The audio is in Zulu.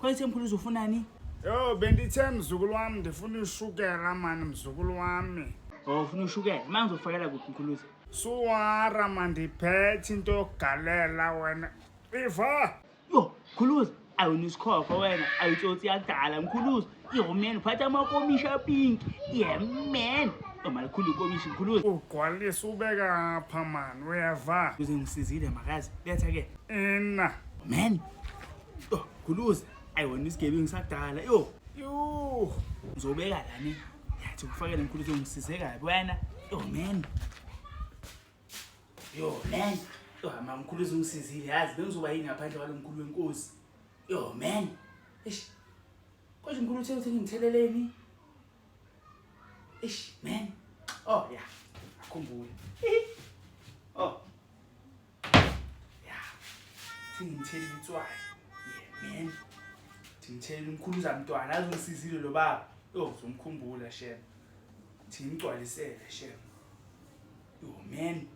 Khona ithe mkhulu uzofunani? Yo, bendithe mzukulu wami ndifuna ishukela mani mzukulu wami. Oh, ufuna ushukela. Manje ngizofakela kuphi mkhuluza? Suwara mandiphethe into yokugalela wena. Iva! Yo, mkhuluza, awuna isikhokho wena, awutsotsi yakudala mkhuluza. Yo man, uphatha amakomishi apinki. Yeah man. Oh malikhulu ikomishi mkhuluza. Ugcwalisa ubeka apha mani, uyeva? Uze ngisizile makazi. Letha ke. Ina. Man. Yo, mkhuluza, ayi wena isigebengu sakudala. Yo, Yuu. ngizobeka la ne. Yathi ngifakele mkhuluza ungisize kabi wena. Yo man. Yo man. Yo mama mkhuluza ungisizile yazi bengizoba yini ngaphandle kwalo mkhulu wenkosi. Yo man. Eish. Kodwa mkhulu uthe uthi ngimtheleleni? Eish man. Oh yeah. Akhumbule. Oh. Yeah. Thi ngimthelile itswayi. Yeah man. Thi ngimthelile umkhuluza mntwana azongisizile lo baba. Yo uzomkhumbula shem. Thi ngimgcwalisele shem. Yo man.